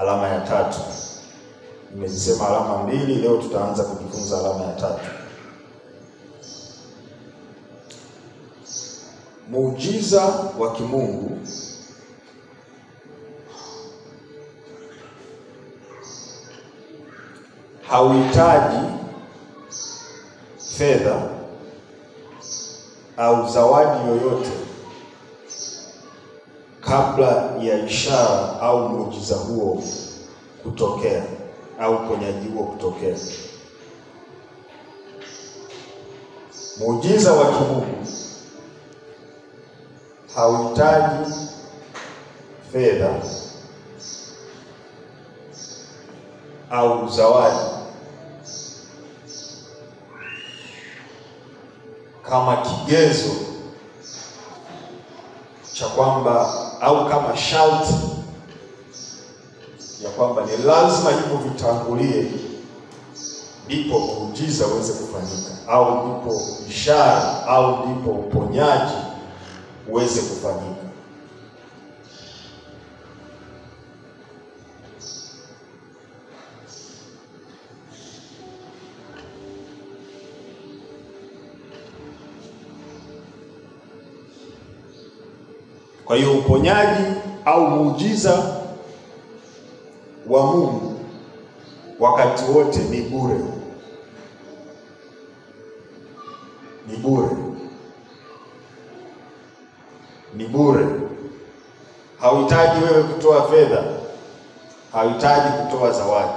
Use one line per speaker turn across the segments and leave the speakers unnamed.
Alama ya tatu. Nimezisema alama mbili, leo tutaanza kujifunza alama ya tatu. Muujiza wa kimungu hauhitaji fedha au zawadi yoyote kabla ya ishara au muujiza huo kutokea au uponyaji huo kutokea. Muujiza wa kimungu hauhitaji fedha au zawadi kama kigezo cha kwamba au kama sharti ya kwamba ni lazima hivyo vitangulie ndipo muujiza uweze kufanyika, au ndipo ishara au ndipo uponyaji uweze kufanyika. Kwa hiyo uponyaji au muujiza wa Mungu wakati wote ni bure. Ni bure. Ni bure. Hauhitaji wewe kutoa fedha. Hauhitaji kutoa zawadi.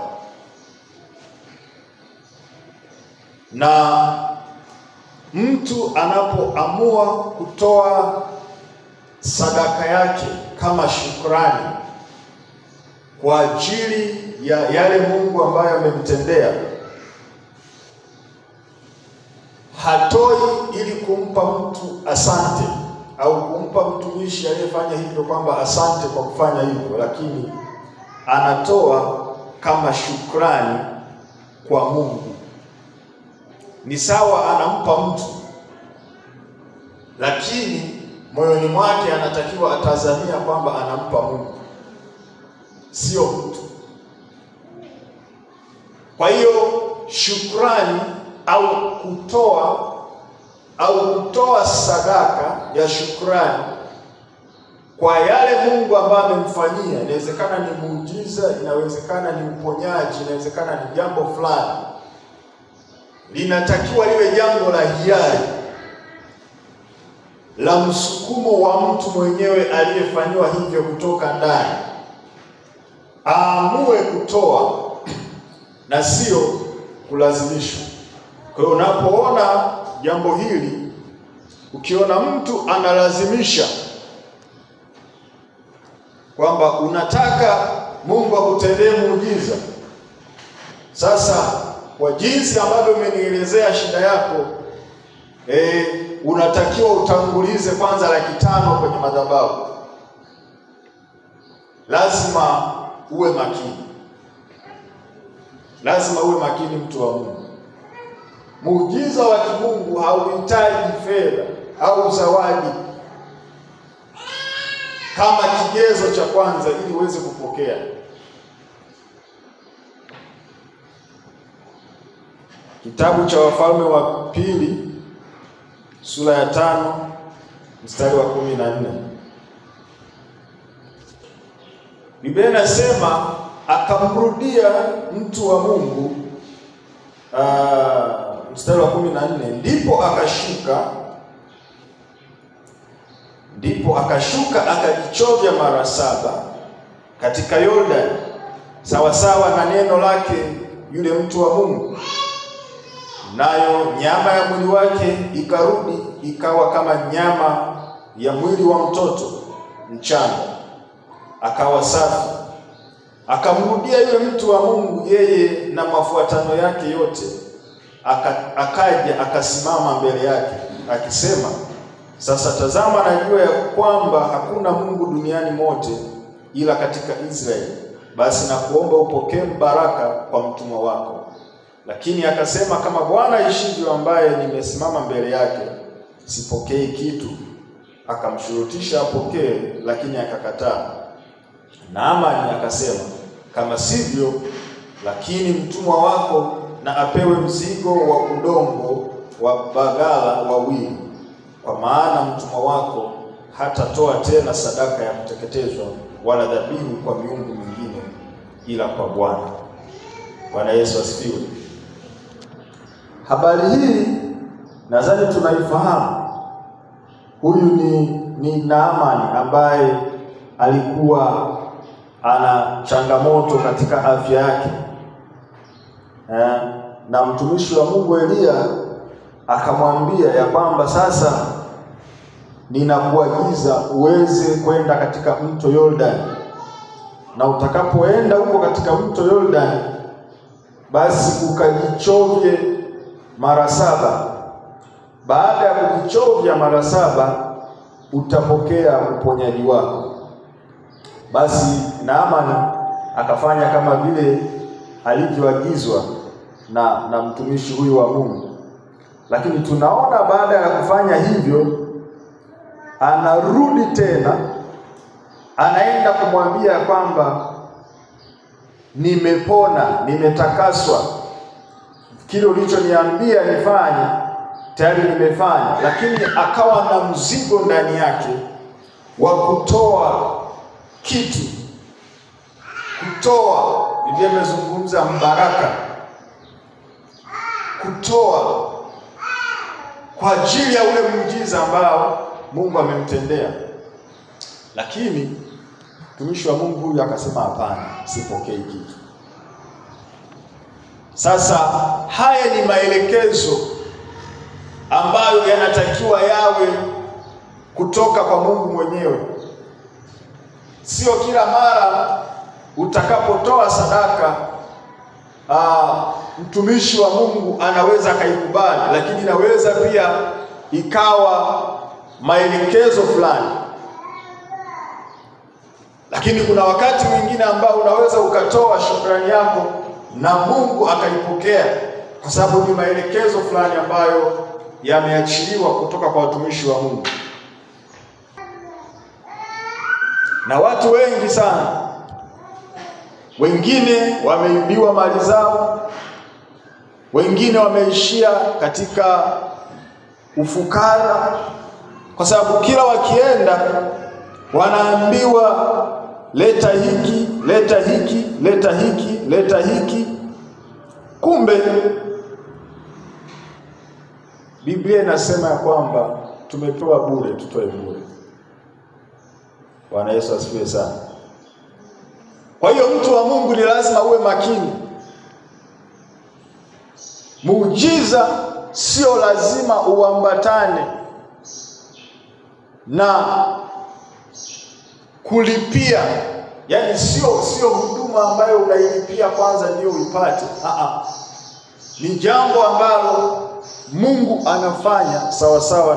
Na mtu anapoamua kutoa sadaka yake kama shukrani kwa ajili ya yale Mungu ambayo amemtendea, hatoi ili kumpa mtu asante au kumpa mtumishi aliyefanya hivyo kwamba asante kwa kufanya hivyo, lakini anatoa kama shukrani kwa Mungu. Ni sawa anampa mtu, lakini moyoni mwake anatakiwa atazamia kwamba anampa Mungu, sio mtu. Kwa hiyo shukrani au kutoa sadaka ya shukrani kwa yale Mungu ambaye amemfanyia, inawezekana ni muujiza, inawezekana ni uponyaji, inawezekana ni jambo fulani, linatakiwa liwe jambo la hiari, la msukumo wa mtu mwenyewe aliyefanywa hivyo kutoka ndani, aamue kutoa na sio kulazimishwa. Kwa hiyo unapoona jambo hili, ukiona mtu analazimisha kwamba unataka Mungu akutendee muujiza, sasa kwa jinsi ambavyo umenielezea shida yako, unatakiwa utangulize kwanza 500,000 kwenye madhabahu, lazima uwe makini. Lazima uwe makini, mtu wa Mungu. Muujiza wa kimungu hauhitaji fedha au zawadi kama kigezo cha kwanza ili uweze kupokea. Kitabu cha Wafalme wa Pili sura ya 5 mstari wa 14. Biblia inasema akamrudia mtu wa Mungu, mstari wa 14, ndipo akashuka akajichovya mara 7 katika Yordani, sawa sawa na neno lake yule mtu wa Mungu, nayo nyama ya mwili wake ikarudi ikawa kama nyama ya mwili wa mtoto mchanga, akawa safi. Akamrudia yule mtu wa Mungu yeye na mafuatano yake yote, akaja akasimama mbele yake akisema, sasa tazama, najua ya kwamba hakuna Mungu duniani mote ila katika Israeli, basi nakuomba upokee baraka kwa mtumwa wako. Lakini akasema, kama Bwana aishivyo ambaye nimesimama mbele yake, sipokei kitu. Akamshurutisha apokee, lakini akakataa. Naamani akasema, Kama sivyo, lakini mtumwa wako na apewe mzigo wa udongo wa bagala wawili, kwa maana mtumwa wako hatatoa tena sadaka ya kuteketezwa wala dhabihu kwa miungu mingine ila kwa Bwana. Bwana Yesu asifiwe. Habari hii nadhani tunaifahamu. Huyu ni Naamani ambaye alikuwa ana changamoto katika afya yake. Na mtumishi wa Mungu Eliya akamwambia ya kwamba sasa ninakuagiza uweze kwenda katika mto Yordan, na utakapoenda huko katika mto Yordan basi ukajichovye mara 7. Baada ya kujichovya mara 7 utapokea uponyaji wako. Basi Naamani akafanya kama vile alivyoagizwa na mtumishi huyu wa Mungu. Lakini tunaona baada ya kufanya hivyo anarudi tena, anaenda kumwambia kwamba nimepona, nimetakaswa, kile ulichoniambia nifanye tayari nimefanya. Lakini akawa na mzigo ndani yake wa kutoa kitu, kutoa. Biblia imezungumza mbaraka, kutoa kwa ajili ya ule muujiza ambao Mungu amemtendea. Lakini mtumishi wa Mungu huyu akasema hapana, sipokei kitu. Sasa haya ni maelekezo ambayo yanatakiwa yawe kutoka kwa Mungu mwenyewe. Sio kila mara utakapotoa sadaka mtumishi wa Mungu anaweza akaikubali, lakini inaweza pia ikawa maelekezo fulani. Lakini kuna wakati mwingine ambao unaweza ukatoa shukrani yako na Mungu akaipokea, kwa sababu ni maelekezo fulani ambayo yameachiliwa kutoka kwa watumishi wa Mungu. Na watu wengi sana, wengine wameibiwa mali zao, wengine wameishia katika ufukara, kwa sababu kila wakienda wanaambiwa leta hiki, leta hiki, leta hiki, leta hiki. Kumbe Biblia inasema ya kwamba tumepewa bure, tutoe bure. Bwana Yesu asifiwe sana. Kwa hiyo mtu wa Mungu ni lazima uwe makini. Muujiza sio lazima uambatane na kulipia. Yaani sio huduma ambayo unailipia kwanza ndio uipate. Ni jambo ambalo Mungu anafanya sawa sawa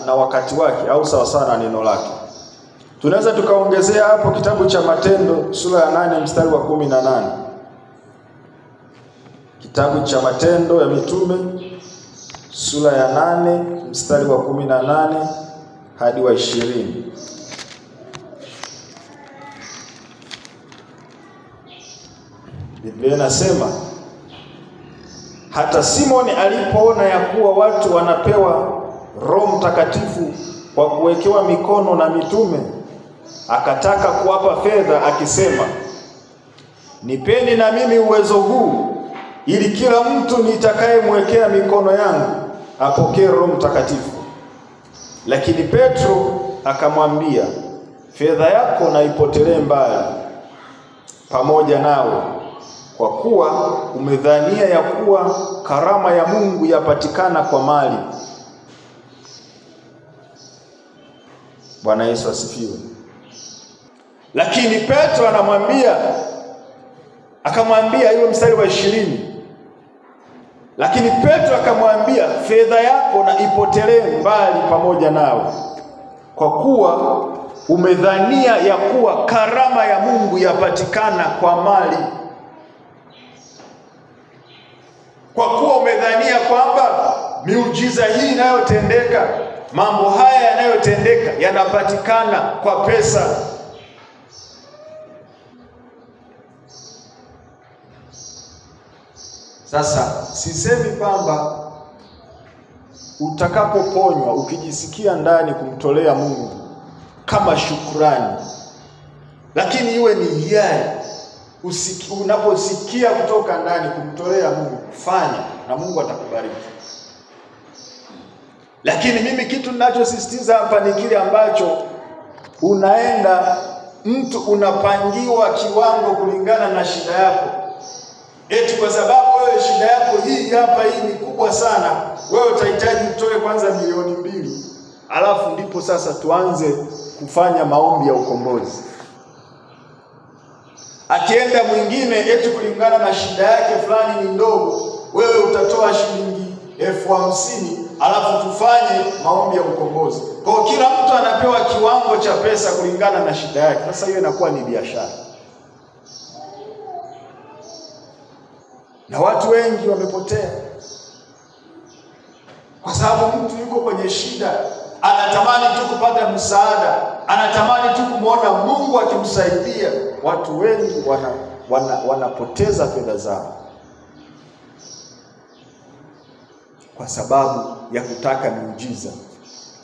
na wakati wake, au sawa sawa na neno lake. Tunaweza tukaongezea hapo kitabu cha Matendo sura ya 8 mstari wa 18. Kitabu cha Matendo ya Mitume sura ya 8 mstari wa 18 hadi wa 20. Biblia inasema, hata Simoni alipoona ya kuwa watu wanapewa Roho Mtakatifu kwa kuwekewa mikono na mitume, akataka kuwapa fedha akisema, nipeni na mimi uwezo huu, ili kila mtu nitakayemwekea mikono yangu apokee Roho Mtakatifu. Lakini Petro akamwambia, fedha yako na ipotelee mbali pamoja nawe, kwa kuwa umedhania ya kuwa karama ya Mungu yapatikana kwa mali. Bwana Yesu asifiwe. Lakini Petro anamwambia, akamwambia hiyo mstari wa 20. Lakini Petro akamwambia, fedha yako na ipotelee mbali pamoja nawe, kwa kuwa umedhania ya kuwa karama ya Mungu yapatikana kwa mali. Kwa kuwa umedhania kwamba miujiza hii inayotendeka, mambo haya yanayotendeka yanapatikana kwa pesa. Sasa sisemi kwamba utakapoponywa ukijisikia ndani kumtolea Mungu kama shukrani, lakini iwe ni hiari. Unaposikia kutoka ndani kumtolea Mungu, fanya na Mungu atakubariki. Lakini mimi kitu ninachosisitiza hapa ni kile ambacho unaenda, mtu unapangiwa kiwango kulingana na shida yako. Eti kwa sababu wewe shida yako hii hapa hii ni kubwa sana, wewe utahitaji utoe kwanza 2,000,000, alafu ndipo sasa tuanze kufanya maombi ya ukombozi. Akienda mwingine eti kulingana na shida yake fulani ni ndogo, wewe utatoa shilingi 50,000 alafu tufanye maombi ya ukombozi. Kwa kila mtu anapewa kiwango cha pesa kulingana na shida yake. Sasa hiyo inakuwa ni biashara. Na watu wengi wamepotea kwa sababu mtu yuko kwenye shida, anatamani tu kupata msaada, anatamani tu kumwona Mungu akimsaidia. Watu wengi wanapoteza fedha zao kwa sababu ya kutaka miujiza.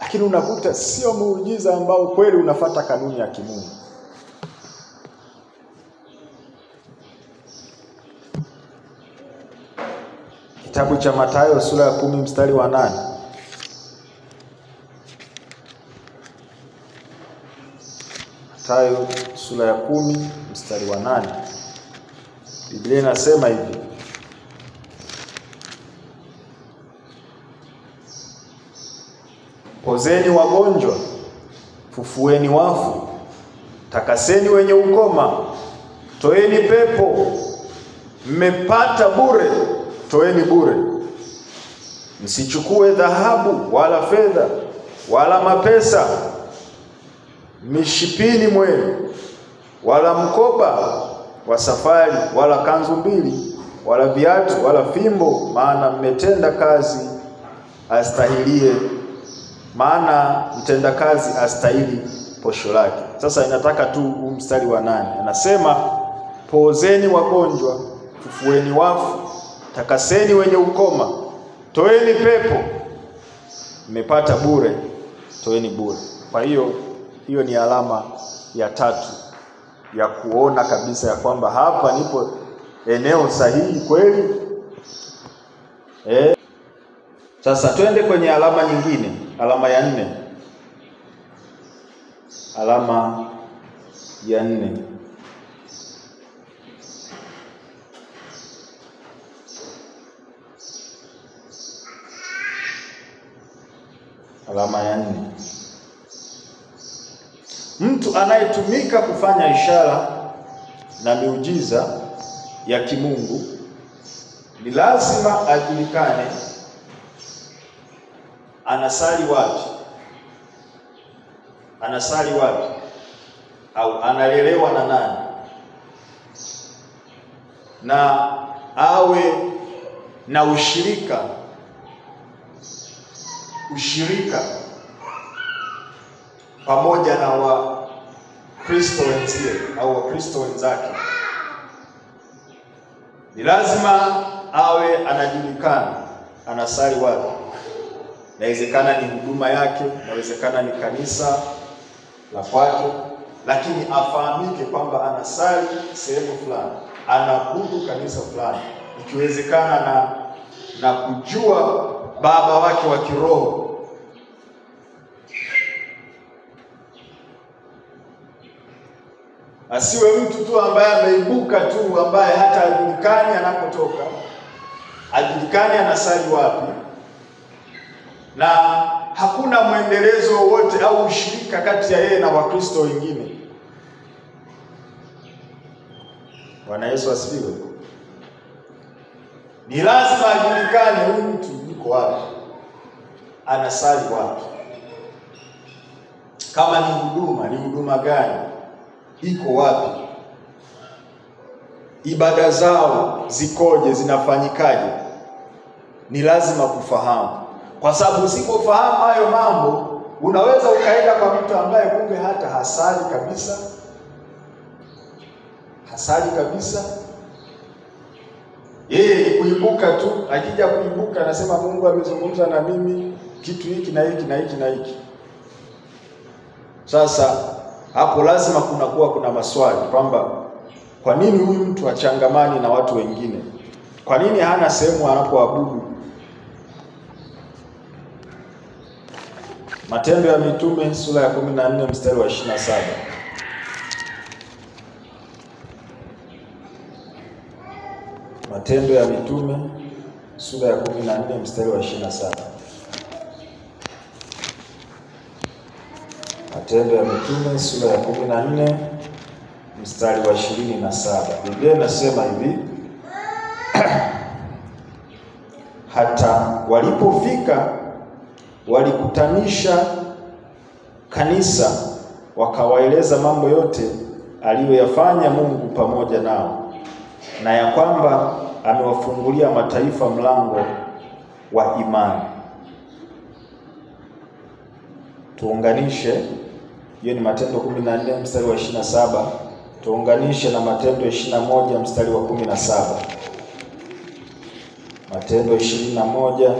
Lakini unakuta sio muujiza ambao kweli unafata kanuni ya kimungu. Kitabu cha Mathayo sura ya 10 mstari wa 8. Mathayo sura ya 10 mstari wa 8. Biblia inasema hivi: pozeni wagonjwa, fufueni wafu, takaseni wenye ukoma, toeni pepo, mmepata bure, toeni bure. Msichukue dhahabu wala fedha wala mapesa mishipini mwenu, wala mkoba wa safari, wala kanzu mbili, wala viatu, wala fimbo, maana mmetenda kazi astahilie, maana mtenda kazi astahili posho lake. Sasa inataka tu huu mstari wa 8. Anasema poozeni wagonjwa, fufueni wafu, takaseni wenye ukoma, toeni pepo, mmepata bure, toeni bure. Kwa hiyo hiyo ni alama ya tatu ya kuona kabisa ya kwamba hapa nipo eneo sahihi kweli. Sasa twende kwenye alama nyingine, alama ya 4. Alama ya 4. Alama ya 4. Mtu anayetumika kufanya ishara na miujiza ya kimungu ni lazima ajulikane anasali wapi, anasali wapi, au analelewa na nani, na awe na ushirika pamoja na Wakristo wenzie au Wakristo wenzake. Ni lazima awe anajulikana anasali wapi. Inawezekana ni huduma yake, inawezekana ni kanisa la kwake, lakini afahamike kwamba anasali sehemu fulani, anaabudu kanisa fulani, ikiwezekana na kujua baba wake wa kiroho. Asiwe mtu tu ambaye ameibuka tu, ambaye hata hajulikani anakotoka, hajulikani anasali wapi, na hakuna mwendelezo wowote au ushirika kati ya yeye na Wakristo wengine. Bwana Yesu asifiwe. Ni lazima ajulikane huyu mtu yuko wapi, anasali wapi, kama ni huduma, ni huduma gani, iko wapi, ibada zao zikoje, zinafanyikaje. Ni lazima kufahamu, kwa sababu usipofahamu hayo mambo unaweza ukaenda kwa mtu ambaye kumbe hata hasali kabisa, hasali kabisa, Yeye ni kuibuka tu, akija kuibuka anasema Mungu amezungumza na mimi kitu hiki na hiki na hiki na hiki. Sasa hapo lazima kunakuwa kuna maswali kwamba kwa nini huyu mtu achangamani na watu wengine? Kwa nini hana sehemu anapoabudu? Matendo ya Mitume sura ya 14 mstari wa 27. Matendo ya Mitume sura ya 14 mstari wa 27. Matendo ya Mitume sura ya 14 mstari wa 27. Biblia inasema hivi: hata walipofika walikutanisha kanisa, wakawaeleza mambo yote aliyoyafanya Mungu pamoja nao, na ya kwamba amewafungulia mataifa mlango wa imani. Tuunganishe, hiyo ni Matendo 14 mstari wa 27, tuunganishe na Matendo 21 mstari wa 17. Matendo 21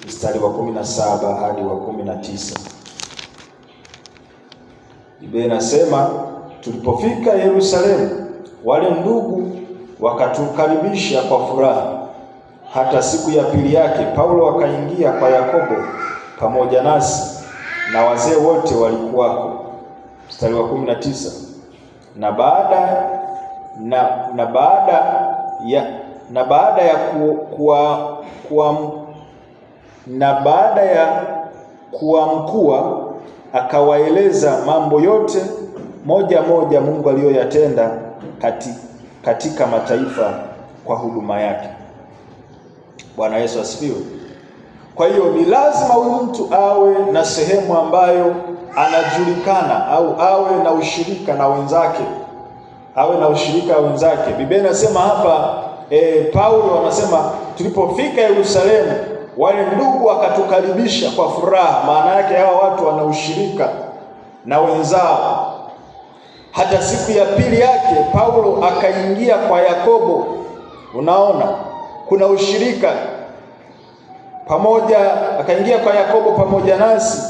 mstari wa 17 hadi wa 19. Biblia inasema, tulipofika Yerusalemu, wale ndugu wakatukaribisha kwa furaha. Hata siku ya pili yake Paulo akaingia kwa Yakobo pamoja nasi, na wazee wote walikuwako. Mstari wa 19. Na baada ya kuamkua akawaeleza mambo yote moja moja Mungu aliyoyatenda katika mataifa kwa huduma yake. Bwana Yesu asifiwe. Kwa hiyo ni lazima huyu mtu awe na sehemu ambayo anajulikana, au awe na ushirika na wenzake. Awe na ushirika na wenzake. Biblia inasema hapa, Paulo anasema tulipofika Yerusalemu wale ndugu wakatukaribisha kwa furaha. Maana yake hawa watu wana ushirika na wenzao. Hata siku ya pili yake Paulo akaingia kwa Yakobo. Unaona, kuna ushirika pamoja. Akaingia kwa Yakobo pamoja nasi,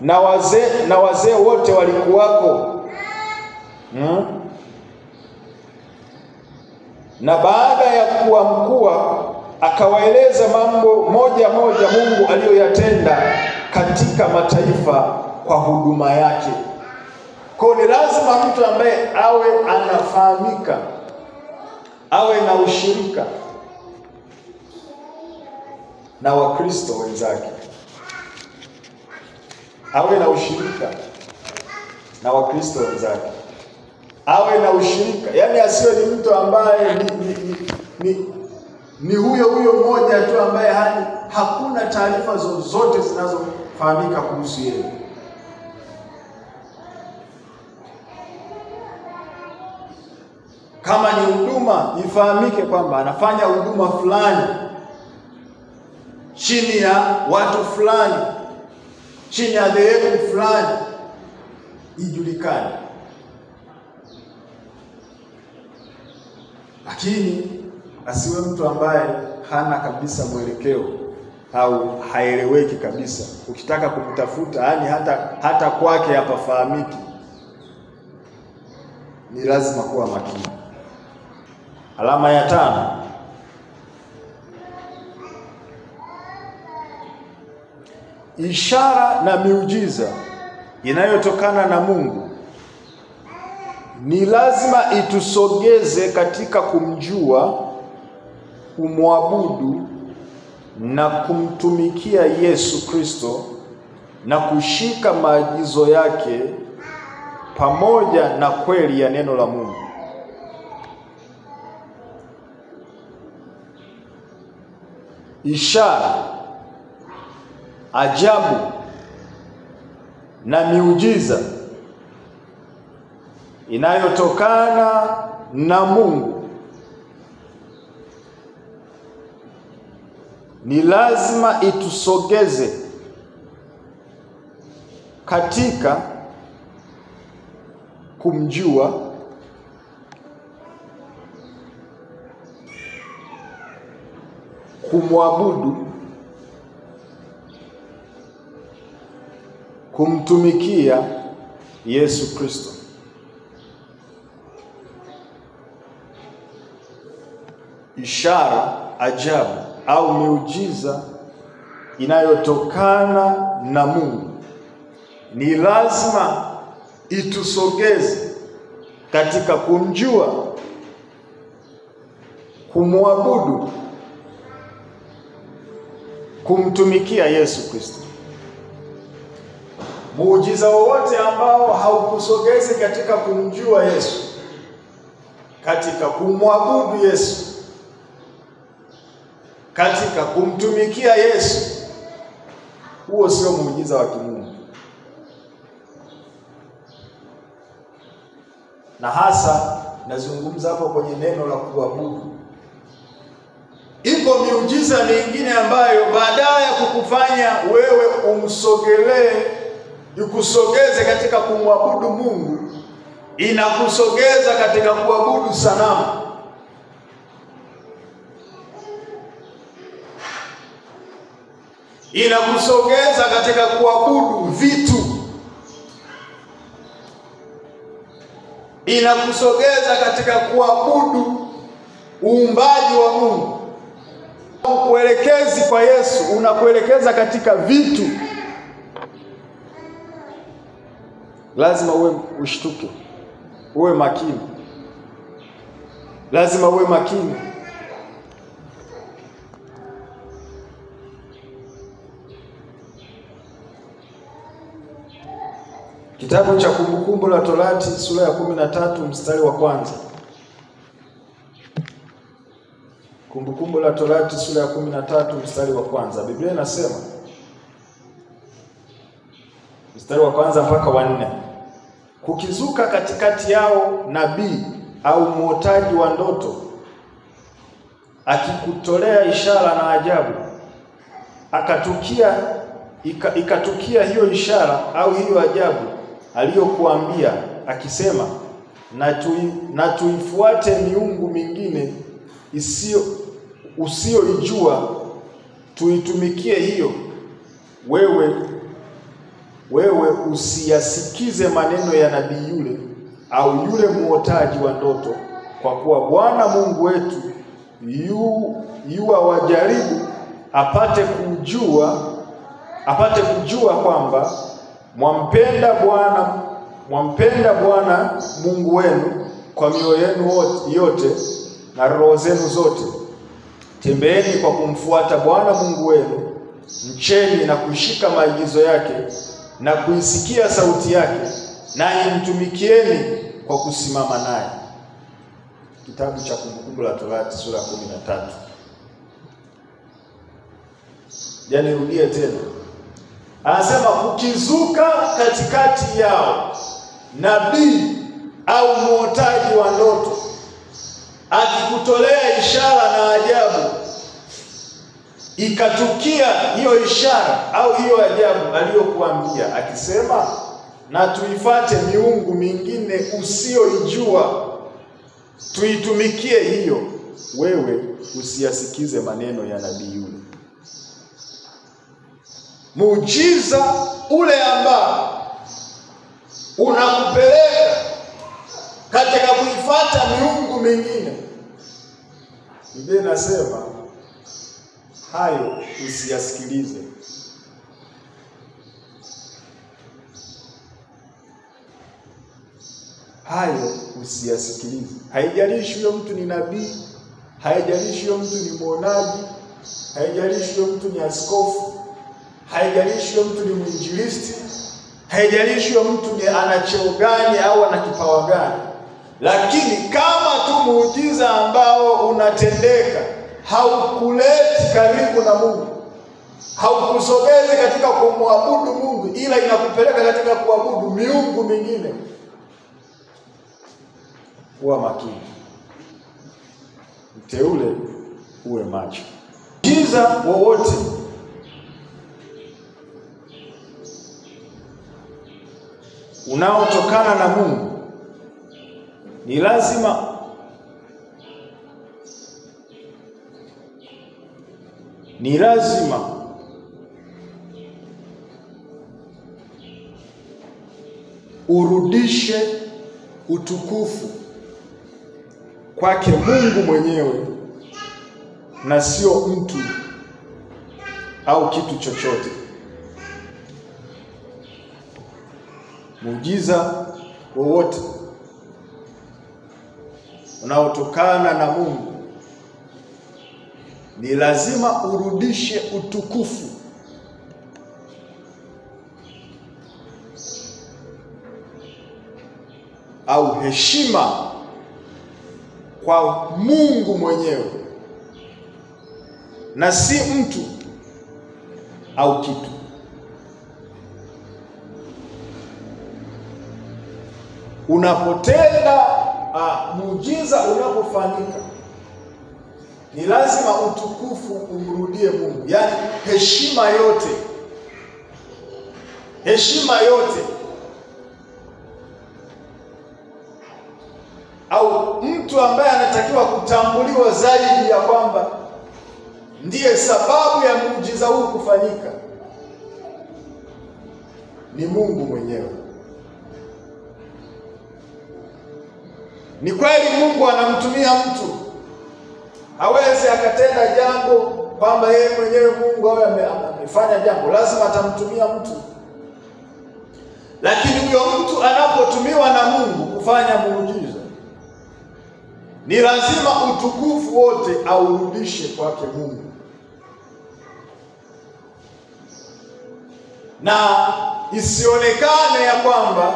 na wazee wote walikuwako. Na baada ya kuamkua akawaeleza mambo moja moja Mungu aliyoyatenda katika mataifa kwa huduma yake. Kwa ni lazima mtu ambaye awe anafahamika, awe na ushirika na Wakristo wenzake. Awe na ushirika na Wakristo wenzake. Awe na ushirika, yaani asiwe ni mtu ambaye ni huyo huyo mmoja tu ambaye hakuna taarifa zozote zinazofahamika kuhusu yeye. Kama ni huduma, ifahamike kwamba anafanya huduma fulani chini ya watu fulani, chini ya dhehebu fulani, ijulikane. Lakini asiwe mtu ambaye hana kabisa mwelekeo au haeleweki kabisa. Ukitaka kumtafuta, yani hata kwake hapafahamiki. Ni lazima kuwa makini. Alama ya 5. Ishara na miujiza inayotokana na Mungu ni lazima itusogeze katika kumjua, kumwabudu na kumtumikia Yesu Kristo na kushika maagizo yake pamoja na kweli ya neno la Mungu. Ishara, ajabu na miujiza inayotokana na Mungu ni lazima itusogeze katika kumjua, kumwabudu, kumtumikia Yesu Kristo. Ishara, ajabu au miujiza inayotokana na Mungu ni lazima itusogeze katika kumjua, kumwabudu, kumtumikia Yesu Kristo. Muujiza wowote ambao haukusogezi katika kumjua Yesu, katika kumwabudu Yesu, katika kumtumikia Yesu, huo sio muujiza wa kimungu. Na hasa nazungumza hapo kwenye neno la kuabudu. Ipo miujiza mingine ambayo baadaye ya kukufanya wewe umsogelee, ikusogeze katika kumwabudu Mungu, inakusogeza katika kuabudu sanamu. Inakusogeza katika kuabudu vitu. Inakusogeza katika kuabudu uumbaji wa Mungu. Kuelekezi kwa Yesu, unakuelekeza katika vitu. Lazima uwe ushtuke, uwe makini. Lazima uwe makini. Kitabu cha Kumbukumbu la Torati sura ya 13 mstari wa 1. Kumbukumbu la Torati sura ya 13 mstari wa 1. Biblia inasema mstari wa 1 mpaka wa 4. Kukizuka katikati yao nabii au muotaji wa ndoto, akikutolea ishara na ajabu, ikatukia hiyo ishara au hiyo ajabu aliyokuambia, akisema, na tuifuate miungu mingine usiyoijua, tuitumikie hiyo, wewe usiyasikize maneno ya nabii yule au yule muotaji wa ndoto, kwa kuwa Bwana Mungu wetu yuwajaribu apate kujua kwamba mwampenda Bwana Mungu wenu kwa mioyo yenu yote na roho zenu zote. Tembeeni kwa kumfuata Bwana Mungu wenu, mcheni na kushika maagizo yake na kuisikia sauti yake, nanyi mtumikieni kwa kusimama naye. Kitabu cha Kumbukumbu la Torati sura 13. Yaani rudie tena. Anasema kukizuka katikati yao nabii au muotaji wa ndoto, akikutolea ishara na ajabu, ikatukia hiyo ishara au hiyo ajabu aliyokuambia, akisema, na tuifate miungu mingine usiyoijua, tuitumikie hiyo, wewe usiyasikize maneno ya nabii yule. Muujiza ule ambao unakupeleka katika kuifuata miungu mingine, Biblia inasema hayo usiyasikilize. Hayo usiyasikilize. Haijalishi huyo mtu ni nabii, haijalishi huyo mtu ni mwonaji, haijalishi huyo mtu ni askofu, haijalishi huyo mtu ni mwinjilisti, haijalishi huyo mtu ni ana cheo gani au ana kipawa gani, lakini kama tu muujiza ambao unatendeka haukuleti karibu na Mungu, haukusogezi katika kumwabudu Mungu, ila inakupeleka katika kuabudu miungu mingine, kuwa makini. Mteule uwe macho. Muujiza wowote unaotokana na Mungu ni lazima ni lazima urudishe utukufu kwake Mungu mwenyewe na sio mtu au kitu chochote. Muujiza wowote unaotokana na Mungu ni lazima urudishe utukufu au heshima kwa Mungu mwenyewe na si mtu au kitu. Unapotenda muujiza unapofanyika, ni lazima utukufu umrudie Mungu. Yaani heshima yote, heshima yote au mtu ambaye anatakiwa kutambuliwa zaidi ya kwamba ndiye sababu ya muujiza huu kufanyika ni Mungu mwenyewe. Ni kweli Mungu anamtumia mtu, hawezi akatenda jambo kwamba yeye mwenyewe Mungu awe amefanya jambo, lazima atamtumia mtu. Lakini huyo mtu anapotumiwa na Mungu kufanya muujiza, ni lazima utukufu wote aurudishe kwake Mungu. Na isionekane ya kwamba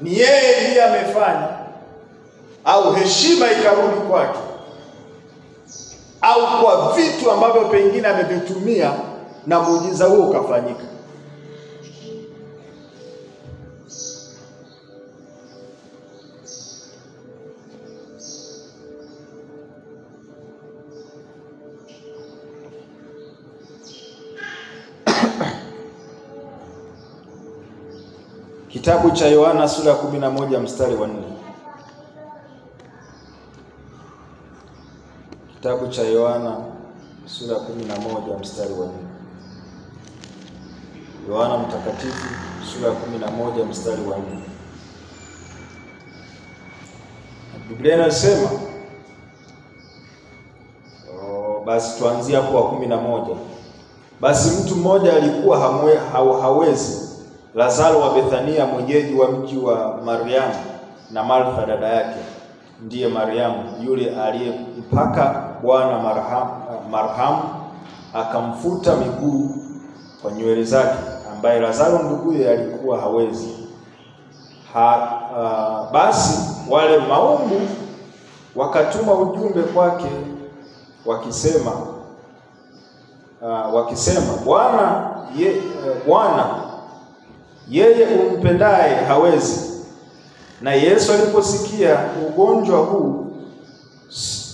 ni yeye ndiye amefanya, au heshima ikarudi kwake, au kwa vitu ambavyo pengine amevitumia na muujiza huo ukafanyika. Kitabu cha Yohana sura 11 mstari wa 4. Kitabu cha Yohana sura 11 mstari wa 4. Yohana Mtakatifu sura 11 mstari wa 4. Biblia inasema, basi tuanzie hapo wa 11. Basi mtu mmoja alikuwa hawezi, Lazaro wa Bethania, mwenyeji wa mji wa Mariamu na Martha dada yake, ndiye Mariamu yule aliyempaka Bwana marhamu akamfuta miguu kwa nywele zake, ambaye Lazaro nduguye alikuwa hawezi. Basi wale maumbu wakatuma ujumbe kwake wakisema, Bwana, yeye umpendaye hawezi. Na Yesu aliposikia ugonjwa huu,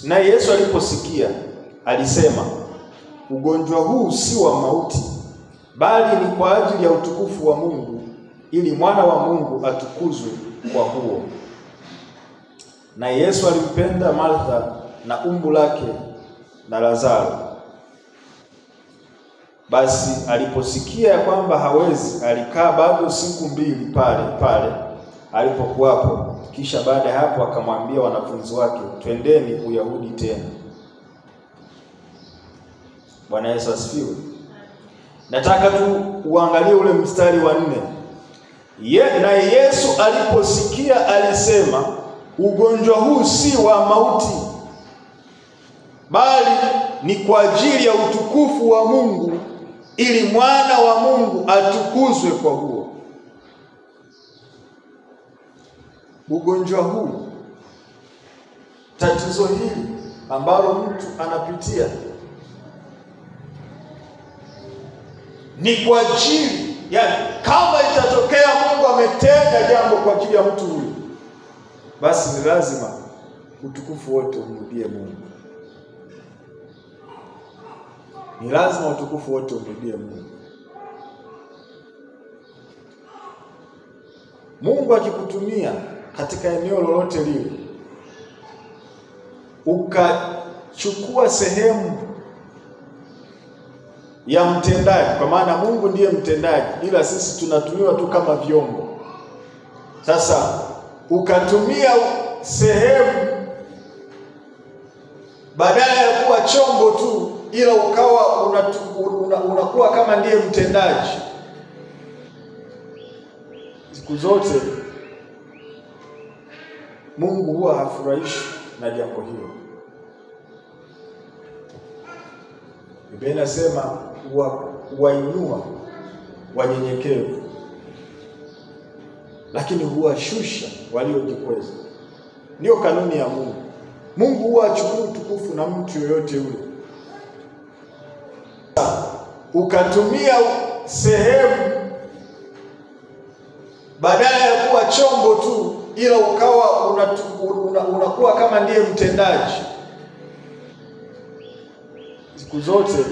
na Yesu aliposikia alisema, ugonjwa huu si wa mauti, bali ni kwa ajili ya utukufu wa Mungu, ili mwana wa Mungu atukuzwe kwa huo. Na Yesu alimpenda Martha na umbu lake na Lazaro. Basi aliposikia kwamba hawezi, alikaa bado siku mbili pale pale alipokuwapo. Kisha baada ya hapo akamwambia wanafunzi wake, twendeni Uyahudi tena. Bwana Yesu asifiwe. Nataka tu uangalie ule mstari wa 4. Na Yesu aliposikia alisema, ugonjwa huu si wa mauti, bali ni kwa ajili ya utukufu wa Mungu, ili mwana wa Mungu atukuzwe kwa huo. Ugonjwa huu, tatizo hili ambalo mtu anapitia, ni kwa ajili, yani kama itatokea Mungu ametenda jambo kwa ajili ya mtu huyu, basi ni lazima utukufu wote umrudie Mungu. Ni lazima utukufu wote umrudie Mungu. Mungu akikutumia katika eneo lolote lile, ukachukua sehemu ya mtendaji, kwa maana Mungu ndiye mtendaji, ila sisi tunatumiwa tu kama vyombo. Sasa ukatumia sehemu badala ya kuwa chombo tu, ila ukawa unakuwa kama ndiye mtendaji. Siku zote Mungu huwa hafurahishi na jambo hilo. Biblia inasema huwainua wanyenyekevu, lakini huwashusha waliojikweza. Ndiyo kanuni ya Mungu. Mungu huwa hachukui utukufu na mtu yoyote yule. Ukatumia sehemu badala ya kuwa chombo tu, ila ukawa unakuwa kama ndiye mtendaji. Siku zote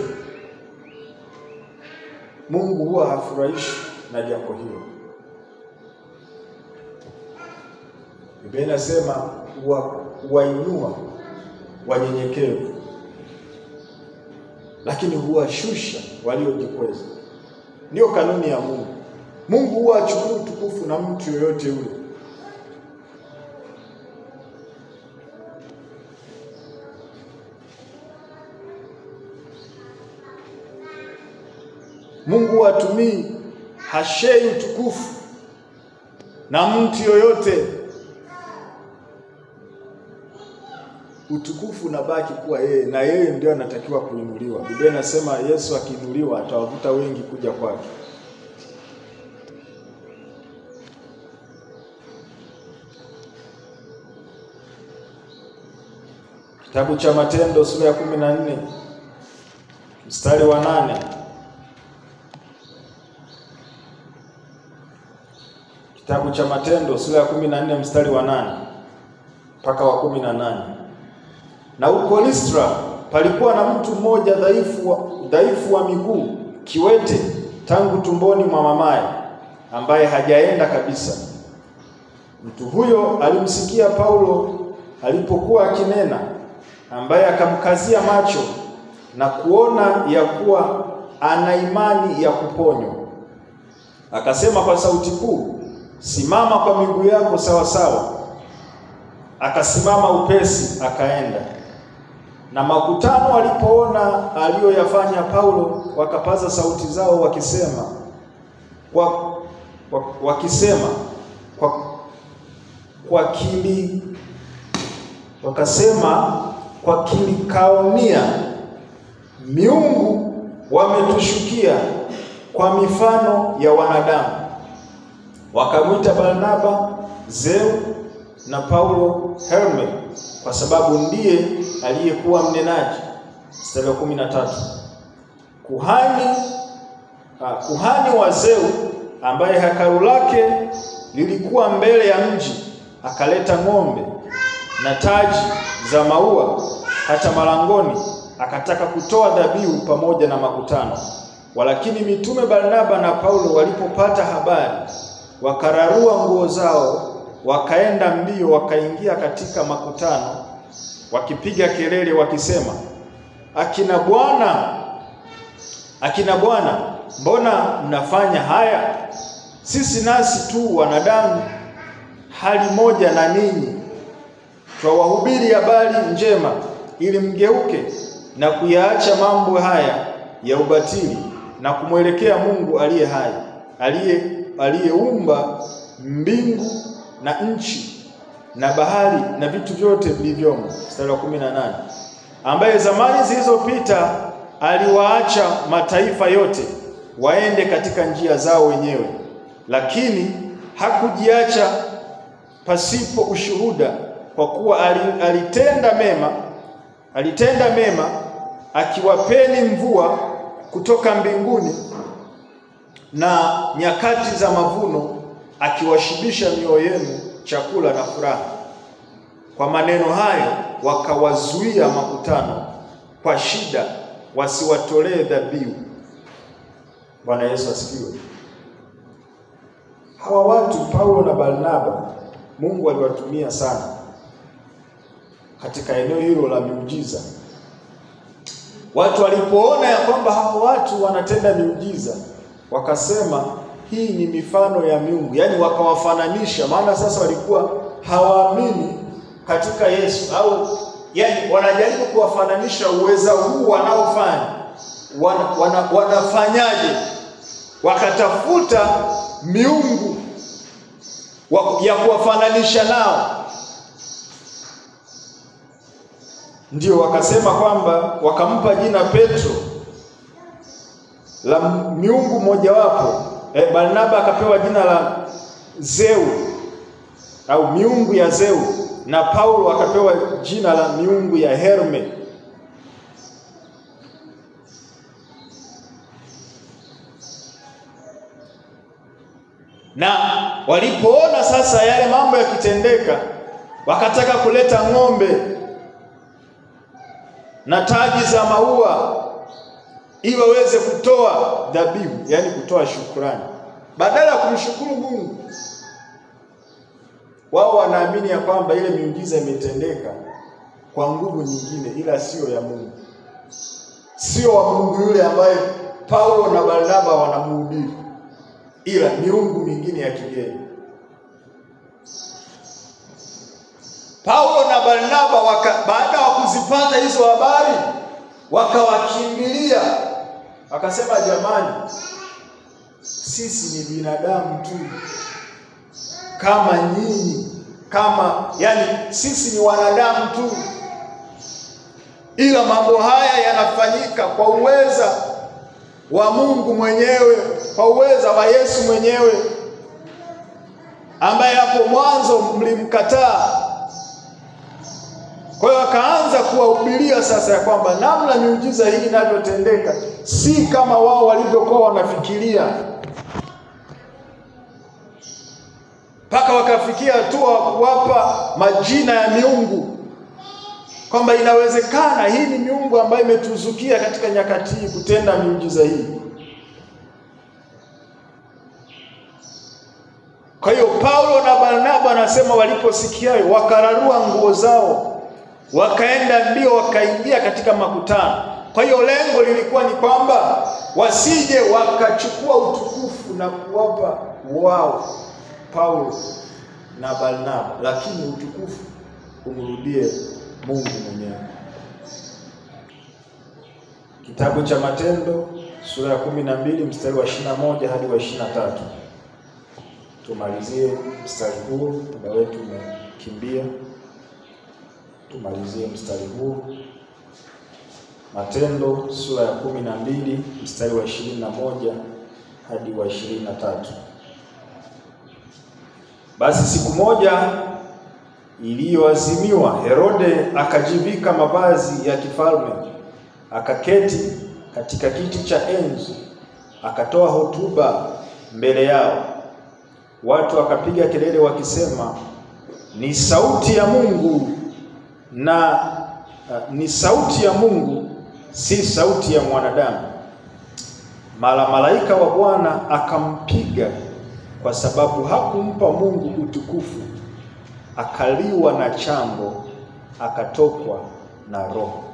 Mungu huwa hafurahishi na jambo hilo. Biblia inasema huwainua wanyenyekevu, lakini huwashusha waliojikweza. Ndiyo kanuni ya Mungu. Mungu huwa hachukui utukufu na mtu yoyote yule. Mungu hatumii, hashei utukufu na mtu yoyote. Utukufu unabaki kuwa yeye, na yeye ndio anatakiwa kuinuliwa. Biblia inasema Yesu akiinuliwa atawavuta wengi kuja kwake. Kitabu cha Matendo sura ya 14 mstari wa 8. Kitabu cha Matendo sura ya 14 mstari wa 8 mpaka wa 18. Na huko Listra palikuwa na mtu mmoja dhaifu wa miguu, kiwete tangu tumboni mwa mamaye, ambaye hajaenda kabisa. Mtu huyo alimsikia Paulo alipokuwa akinena, ambaye akamkazia macho na kuona ya kuwa ana imani ya kuponywa. Akasema kwa sauti kuu, simama kwa miguu yako sawa sawa. Akasimama upesi akaenda. Na makutano walipoona aliyoyafanya Paulo, wakapaza sauti zao wakisema kwa Kilikaonia, miungu wametushukia kwa mifano ya wanadamu. Wakamwita Barnaba Zeu na Paulo Herme, kwa sababu ndiye aliyekuwa mnenaji. Mstari wa 13. Kuhani wa Zeu, ambaye hekalu lake lilikuwa mbele ya mji, akaleta ng'ombe na taji za maua hata malangoni, akataka kutoa dhabihu pamoja na makutano. Walakini mitume Barnaba na Paulo walipopata habari, wakararua nguo zao, wakaenda mbio, wakaingia katika makutano, wakipiga kelele wakisema, akina Bwana, mbona mnafanya haya? Sisi nasi tu wanadamu hali moja na ninyi. Twawahubiri habari njema ili mgeuke na kuyaacha mambo haya ya ubatili na kumwelekea Mungu aliye hai, aliyeumba mbingu na nchi na bahari na vitu vyote vilivyomo. Mstari wa 18. Ambaye zamani zilizopita aliwaacha mataifa yote waende katika njia zao wenyewe, lakini hakujiacha pasipo ushuhuda, kwa kuwa alitenda mema akiwapeni mvua kutoka mbinguni na nyakati za mavuno, akiwashibisha mioyo yenu chakula na furaha. Kwa maneno hayo wakawazuia makutano kwa shida wasiwatolee dhabihu. Bwana Yesu asifiwe. Hawa watu Paulo na Barnaba, Mungu aliwatumia sana katika eneo hilo la miujiza. Watu walipoona ya kwamba hao watu wanatenda miujiza, wakasema hii ni mifano ya miungu, yaani wakawafananisha. Maana sasa walikuwa hawaamini katika Yesu, au yani wanajaribu kuwafananisha uweza huu wanaofanya, wanafanyaje? Wakatafuta miungu ya kuwafananisha nao. Ndio wakasema kwamba wakampa jina Petro la miungu mojawapo. Barnaba akapewa jina la Zeu au miungu ya Zeu, na Paulo akapewa jina la miungu ya Herme. Na walipoona sasa yale mambo yakitendeka, wakataka kuleta ng'ombe na taji za maua ili waweze kutoa dhabihu, yani kutoa shukrani. Badala ya kumshukuru Mungu, wao wanaamini ya kwamba ile miujiza imetendeka kwa nguvu nyingine, ila sio ya Mungu, sio wa Mungu yule ambaye Paulo na Barnaba wanamhubiri, ila miungu mingine ya kigeni. Paulo na Barnaba baada ya kuzipata hizo habari, wakawakimbilia, wakasema, jamani, sisi ni binadamu tu kama nyinyi, kama yani sisi ni wanadamu tu, ila mambo haya yanafanyika kwa uweza wa Mungu mwenyewe, kwa uweza wa Yesu mwenyewe, ambaye hapo mwanzo mlimkataa. Kwa hiyo akaanza kuwahubiria sasa ya kwamba namna miujiza hii inavyotendeka si kama wao walivyokuwa wanafikiria, mpaka wakafikia hatua kuwapa majina ya miungu, kwamba inawezekana hii ni miungu ambayo imetuzukia katika nyakati hii kutenda miujiza hii. Kwa hiyo Paulo na Barnaba anasema waliposikia wakararua nguo zao, wakaenda mbio, wakaingia katika makutano. Kwa hiyo lengo lilikuwa ni kwamba wasije wakachukua utukufu na kuwapa wao Paulo na Barnaba, lakini utukufu umrudie Mungu mwenyewe. Kitabu cha Matendo sura ya 12 mstari wa 21 hadi wa 23. Tumalizie mstari huu, muda wetu umekimbia. Tumalizie mstari huu. Matendo sura ya 12 mstari wa 21 hadi wa 23. Basi siku moja iliyoazimiwa, Herode akajivika mavazi ya kifalme, akaketi katika kiti cha enzi, akatoa hotuba mbele yao. Watu wakapiga kelele wakisema, ni sauti ya Mungu, na ni sauti ya Mungu, si sauti ya mwanadamu. Mara malaika wa Bwana akampiga kwa sababu hakumpa Mungu utukufu, akaliwa na chambo, akatokwa na roho.